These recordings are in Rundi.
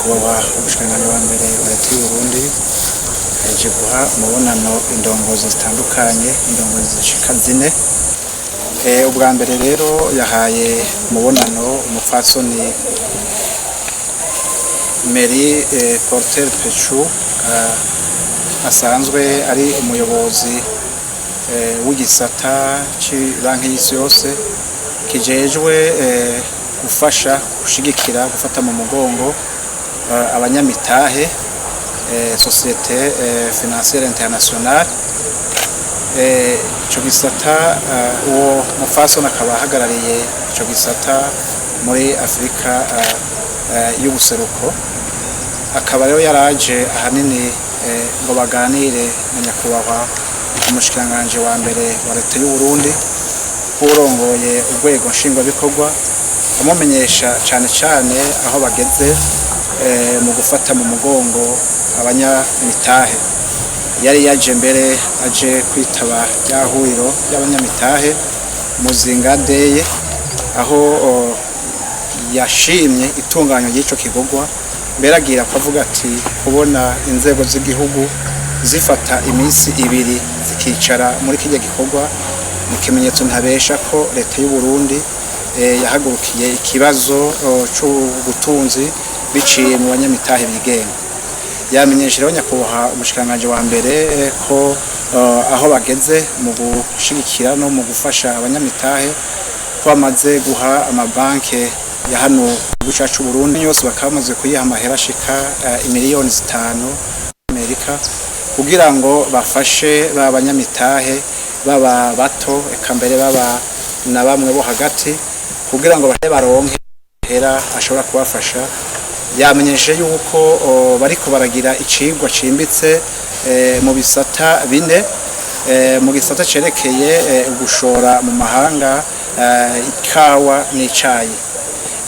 Nyakubahwa umushikiranganji wa mbere wa leta y'Uburundi aheje guha umubonano indongozi zitandukanye, indongozi zishika zine. Ubwa mbere rero yahaye umubonano umupfasoni Mary Porter Pechu, asanzwe ari umuyobozi w'igisata c'Ibanki y'Isi Yose kijejwe gufasha, gushigikira, gufata mu mugongo abanyamitahe, Société Financière Internationale. Ico gisata, uwo mupfasoni akaba ahagarariye ico gisata muri Afrika y'ubuseruko. Akaba rero yaraje ahanini ngo baganire na nyakubahwa umushikiranganji wa mbere wa leta y'Uburundi, urongoye urwego nshingwabikorwa, amumenyesha cane cane aho bageze mu gufata mu mugongo abanyamitahe. Yari yaje mbere aje kwitaba rya huriro ry'abanyamitahe Muzinga Day, aho yashimye itunganywa ry'ico gikorwa. Mbere agira ko avuga ati kubona inzego z'igihugu zifata iminsi 2 zikicara muri kirya gikorwa ni ikimenyetso ntabesha ko leta y'u Burundi yahagurukiye ikibazo c'ubutunzi biciye mu banyamitahe bigenga. Yamenyesheje rero nyakubahwa umushikiranganji wa mbere ko aho bageze mu gushigikira no mu gufasha abanyamitahe, ko bamaze guha amabanke ya hano mu gihugu cacu Burundi yose, bakaba bamaze kuyiha amahera ashika imiliyoni 5 Amerika kugira ngo bafashe ba banyamitahe, baba bato, eka mbere baba na bamwe bo hagati, kugira ngo baronke hera ashobora kubafasha. Yamenyesheje yuko bariko baragira icigwa cimbitse mu bisata bine, mu gisata cerekeye gushora mu mahanga ikawa n'icayi.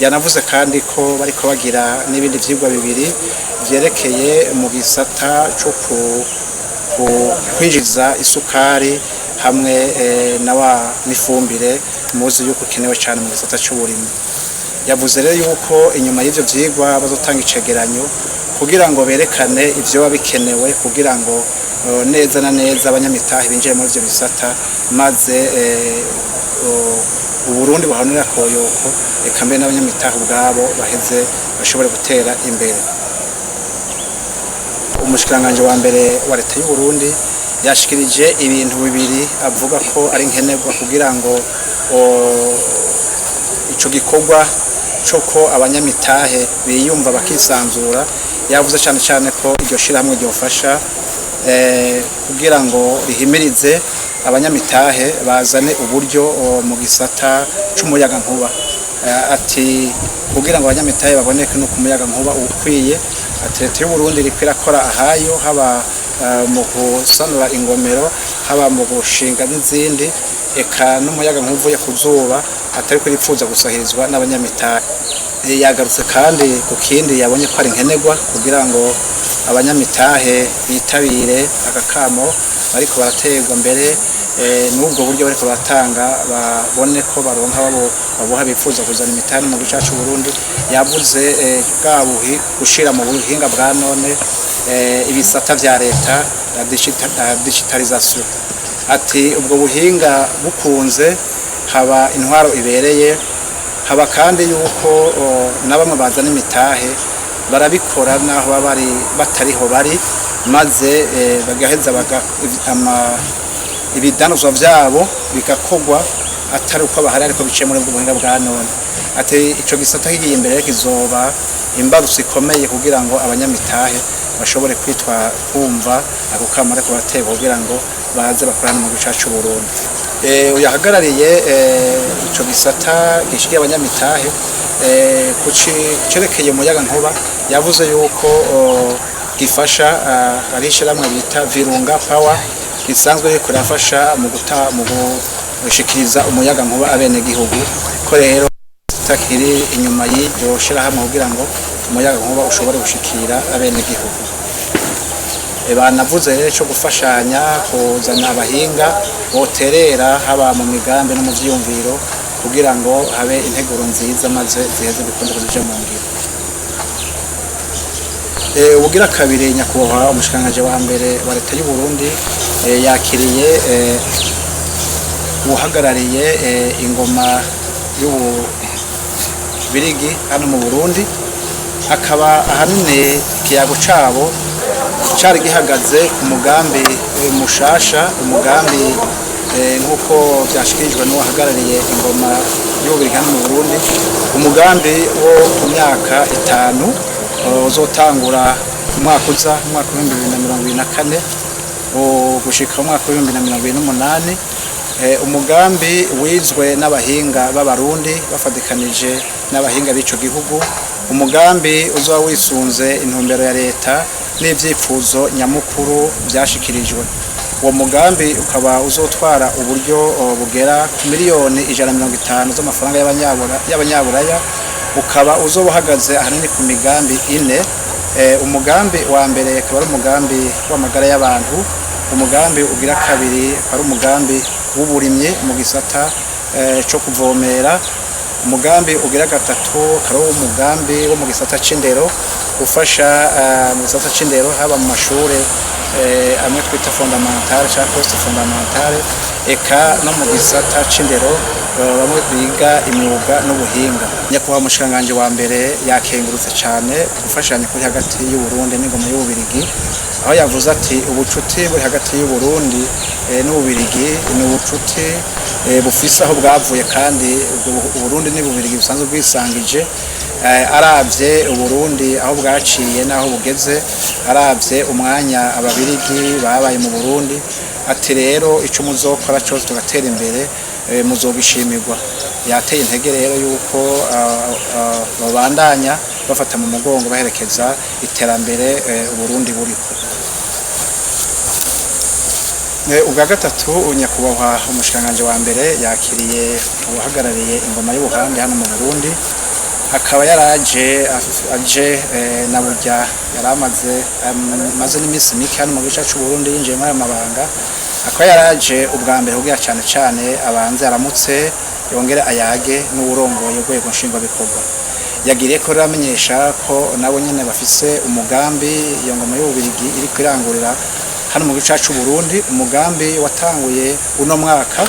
Yanavuze kandi ko bariko bagira n'ibindi vyigwa bibiri vyerekeye mu gisata co kwinjiza isukari hamwe na wa n'ifumbire muzi yuko ikenewe cane mu gisata c'uburimyi. Yavuze rero yuko inyuma y'ivyo vyigwa bazotanga icegeranyo kugira ngo berekane ivyoba bikenewe kugira ngo neza na neza abanyamitahe binjire muri ivyo bisata, maze Uburundi buhanura koyoko, eka mbere n'abanyamitahe ubwabo baheze bashobore gutera imbere. Umushikiranganji wa mbere wa leta y'u Burundi yashikirije ibintu bibiri avuga ko ari nkenerwa kugira ngo ico gikorwa coko abanyamitahe biyumva bakisanzura. Yavuze cane cane ko iryo shirahamwe ryofasha kugira ngo rihimirize abanyamitahe bazane uburyo mu gisata c'umuyagankuba. Ati kugira ngo abanyamitahe baboneke no ku muyagankuba ukwiye. Ati leta y'u Burundi iriko irakora ahayo, haba mu gusanura ingomero, haba mu gushinga n'izindi, eka n'umuyagankuba uvuye ku zuba, atari ko iripfuza gusahirizwa n'abanyamitahe. Yagarutse kandi ku kindi yabonye ko ari nkenerwa kugira ngo abanyamitahe bitabire agakamo bariko baraterwa, mbere n'ubwo buryo bariko baratanga babone ko baronka baboha bifuza kuzana imitahe mu gihugu cacu Burundi. Yavuze bwa buhi gushira mu buhinga bwa none ibisata vya leta, la digitalisation. Ati ubwo buhinga bukunze haba intwaro ibereye, haba kandi yuko na bamwe bazana imitahe barabikora naho baba bari batariho bari, maze bagaheza ibidandazwa vyabo bigakorwa atari uko bahari, ariko biciye muri ubwo buhinga bwa none. Ati ico gisata kigiye imbere kizoba imbarutso ikomeye kugira ngo abanyamitahe bashobore kwitwa kumva ako kamo ariko baraterwa kugira ngo baze bakorane mu gihugu cacu Burundi. Uyahagarariye ico gisata gishikiye abanyamitahe ku cerekeye umuyagankuba, yavuze yuko gifasha, ari ishirahamwe bita Virunga Power risanzwe ririko rirafasha mu gushikiriza umuyagankuba abenegihugu, ko rero takiri inyuma y'iryo shirahamwe kugira ngo umuyagankuba ushobore gushikira abenegihugu. Banavuze rero co gufashanya kuzana abahinga boterera, haba mu migambi no mu vyiyumviro, kugira ngo habe integuro nziza maze ziheze bikunde kuzija mu ngiro. Ubugira kabiri, nyakubahwa umushikiranganji wa mbere wa leta y'u Burundi yakiriye uhagarariye ingoma y'Ububirigi hano mu Burundi, akaba ahanini ikiyago cabo cari gihagaze ku mugambi mushasha, umugambi nk'uko vyashikirijwe n'uwahagarariye ingoma y'Ububirigi hano mu Burundi, umugambi wo ku myaka 5 uzotangura umwaka uza, umwaka wa 2024 gushika umwaka wa 2028. Umugambi wizwe n'abahinga b'Abarundi bafatikanije n'abahinga b'ico gihugu, umugambi uzoba wisunze intumbero ya leta n'ivyifuzo nyamukuru vyashikirijwe. Uwo mugambi ukaba uzotwara uburyo bugera ku miliyoni 150 z'amafaranga y'abanyaburaya, ukaba uzoba uhagaze ahanini ku migambi ine. Umugambi wa mbere akaba ari umugambi w'amagara y'abantu, umugambi ugira kabiri akaba ari umugambi w'uburimyi mu gisata co kuvomera, umugambi ugira gatatu akaba ari umugambi wo mu gisata c'indero, ufasha mu gisata c'indero haba mu mashure amwe twita fondamentale canke post fondamentale, eka no mu gisata c'indero bamwe biga imyuga n'ubuhinga. Nyakubahwa umushikiranganji wa mbere yakengurutse cane gufashanya kuri hagati y'u Burundi n'ingoma y'Ububirigi, aho yavuze ati ubucuti buri hagati y'u Burundi n'Ububirigi ni ubucuti bufise aho bwavuye, kandi Uburundi n'Ububirigi busanzwe bwisangije. Aravye Uburundi aho bwaciye n'aho bugeze, aravye umwanya Ababirigi babaye mu Burundi, ati rero ico muzokora cose tugatera imbere muzogishimirwa. Yateye intege rero yuko babandanya bafata mu mugongo, baherekeza iterambere Uburundi buriko. Ubwa gatatu, nyakubahwa umushikiranganji wa mbere yakiriye uwahagarariye ingoma y'Ubuhande hano mu Burundi, akaba yaraje aje na burya yari amaze n'iminsi mike hano mu gice c'u Burundi yinjiye muri ayo mabanga, akaba yaraje ubwa mbere kugira cane cane abanze aramutse, yongere ayage n'uwurongoye urwego nshingwabikorwa. Yagiriye ko rero amenyesha ko nabo nyene bafise umugambi iyo ngoma y'Ububirigi iriko irangurira hano mu gice c'u Burundi, umugambi watanguye uno mwaka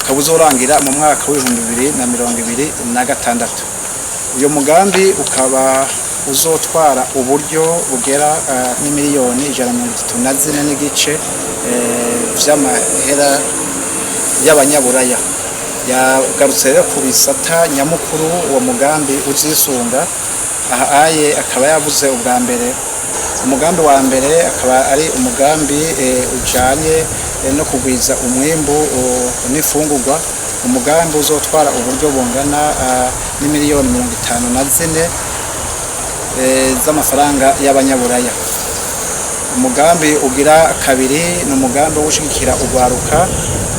ukaba uzorangira mu mwaka wa 2026. Uyo mugambi ukaba uzotwara uburyo bugera n'imiliyoni 134.5 vy'amahera y'abanyaburaya. Yagarutse rero ku bisata nyamukuru uwo mugambi uzisunga. Aha aye akaba yavuze ubwa mbere, umugambi wa mbere akaba ari umugambi ujanye no kugwiza umwimbu n'imfungurwa, umugambi uzotwara uburyo bungana n'imiliyoni 54 z'amafaranga y'abanyaburaya. Umugambi ugira kabiri ni umugambi wo gushigikira urwaruka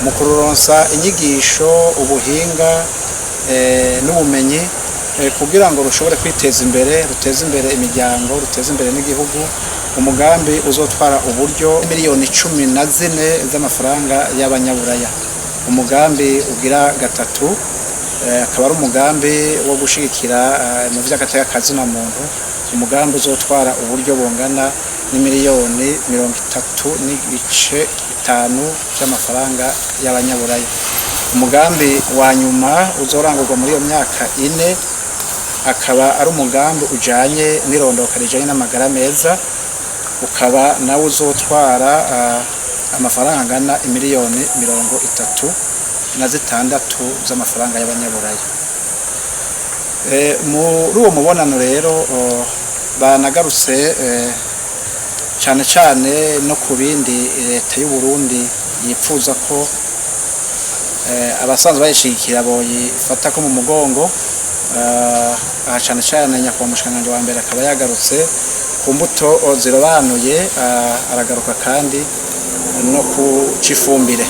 mu kururonsa inyigisho, ubuhinga n'ubumenyi kugira ngo rushobore kwiteza imbere, ruteze imbere imiryango, ruteze imbere n'igihugu, umugambi uzotwara uburyo miliyoni 14 z'amafaranga y'abanyaburaya. Umugambi ugira gatatu akaba ari umugambi wo gushigikira mu vy'agateka kazina muntu, umugambi uzotwara uburyo bungana n'imiliyoni 30.5 vy'amafaranga y'abanyaburaya. Umugambi wa nyuma uzorangurwa muri iyo myaka ine akaba ari umugambi ujanye n'irondoka rijanye n'amagara meza, ukaba nawe uzotwara amafaranga angana imiliyoni 36 z'amafaranga y'abanyaburaya. Muri uwo mubonano rero banagarutse cane cane no ku bindi leta y'u Burundi yipfuza ko abasanzwe bayishigikira boyifata ko mu mugongo. Aha cane cane nyakubahwa umushikiranganji wa mbere akaba yagarutse ku mbuto zirobanuye, aragaruka kandi no ku c'ifumbire.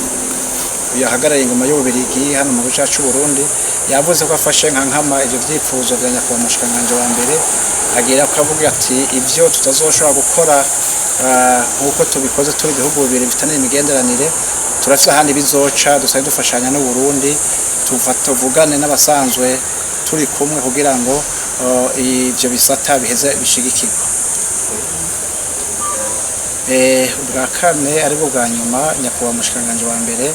Uyu ahagarariye ingoma y'Ububirigi hano mu gihugu cacu c'Uburundi yavuze ko afashe nka nkama ivyo vyifuzo vya nyakubahwa umushikiranganji wa mbere, agira ko avuga ati ivyo tutazoshobora gukora nk'uko tubikoze turi ibihugu bibiri bifitaniye imigenderanire, turafise ahandi bizoca, dusanzwe dufashanya n'Uburundi, tuvugane n'abasanzwe turi kumwe kugira ngo ivyo bisata biheze bishigikirwe. Ubwa kane, aribwo bwa nyuma, nyakubahwa umushikiranganji wa mbere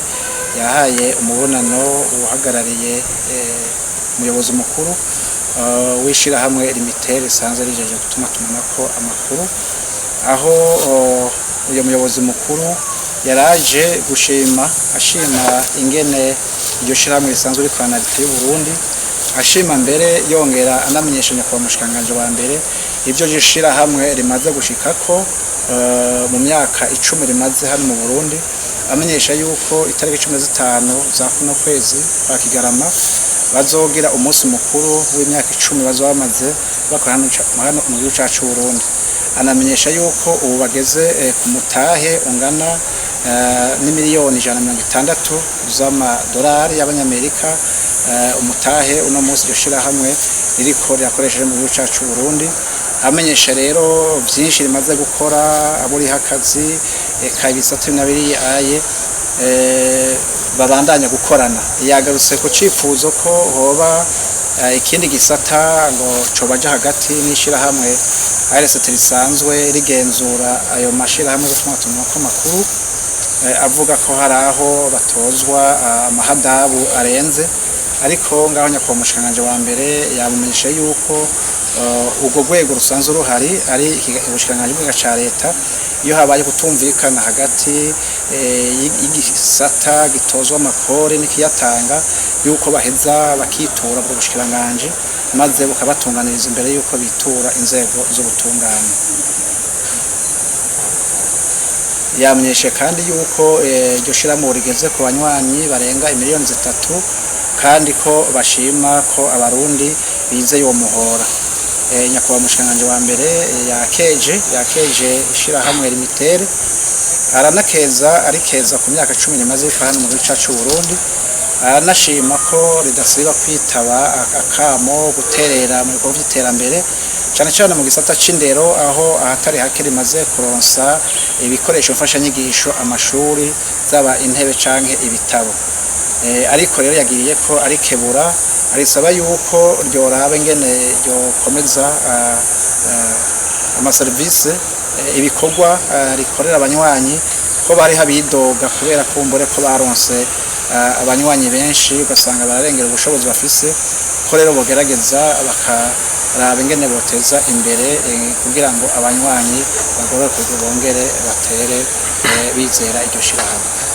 yahaye umubonano uhagarariye umuyobozi mukuru w'ishirahamwe Lumitel risanzwe rijeje gutumatumanako amakuru, aho uyo muyobozi mukuru yaraje gushima, ashima ingene iryo shirahamwe risanzwe rikorana na leta y'u Burundi, ashima mbere yongera anamenyesha nyakubahwa umushikiranganji wa mbere ibyo iryo shirahamwe rimaze gushikako mu myaka 10 rimaze hano mu Burundi, amenyesha yuko itariki 15 za kuno kwezi kwa Kigarama bazogira umunsi mukuru w'imyaka 10 bazoba bamaze bakora hano mu gihugu cacu Burundi. Anamenyesha yuko ubu bageze ku mutahe ungana n'imiliyoni 160 z'amadolari y'abanyamerika, umutahe uno munsi iryo shirahamwe ririko rirakoresheje mu gihugu cacu Burundi. Amenyesha rero vyinshi rimaze gukora, abo riha akazi, eka ibisata na biriya aye babandanya gukorana. Yagarutse ku cifuzo ko hoba ikindi gisata ngo cobaja hagati n'ishirahamwe ARST risanzwe rigenzura ayo mashirahamwe yo gutumatumanako amakuru, avuga ko hari aho batozwa amahadabu arenze. Ariko ngaho nyakubahwa umushikiranganji wa mbere yamumenyesha yuko urwo rwego rusanzwe ruhari ari ubushikiranganji bw'igihugu ca leta, iyo habaye kutumvikana hagati y'igisata gitozwa amakori n'ikiyatanga, yuko baheza bakitura ubwo bushikiranganji maze bukabatunganiriza imbere yuko bitura inzego z'ubutungane. Yamenyeshe kandi yuko iryo shirahamwe rigeze ku banywanyi barenga imiliyoni 3, kandi ko bashima ko abarundi bizeye uwo muhora. Nyakubahwa umushikiranganji wa mbere yakeje ishirahamwe Lumitel, aranakeza arikeza ku myaka 10 rimaze rikora hano mu gihugu cacu Burundi, aranashima ko ridasiba kwitaba akamo guterera mu bikorwa vy'iterambere, cane cane mu gisata c'indero, aho ahatari hake rimaze kuronsa ibikoresho mfashanyigisho amashuri, zaba intebe canke ibitabo. Ariko rero yagiriye ko arikebura, arisaba yuko ryoraba ingene ryokomeza amaserivisi, ibikorwa rikorera abanywanyi, ko bari habidoga kubera kumbure ko baronse abanywanyi benshi ugasanga bararengera ubushobozi bafise, ko rero bogerageza bakaraba ingene boteza imbere kugira ngo abanywanyi bagororokerwe bongere batere bizera iryo shirahamwe.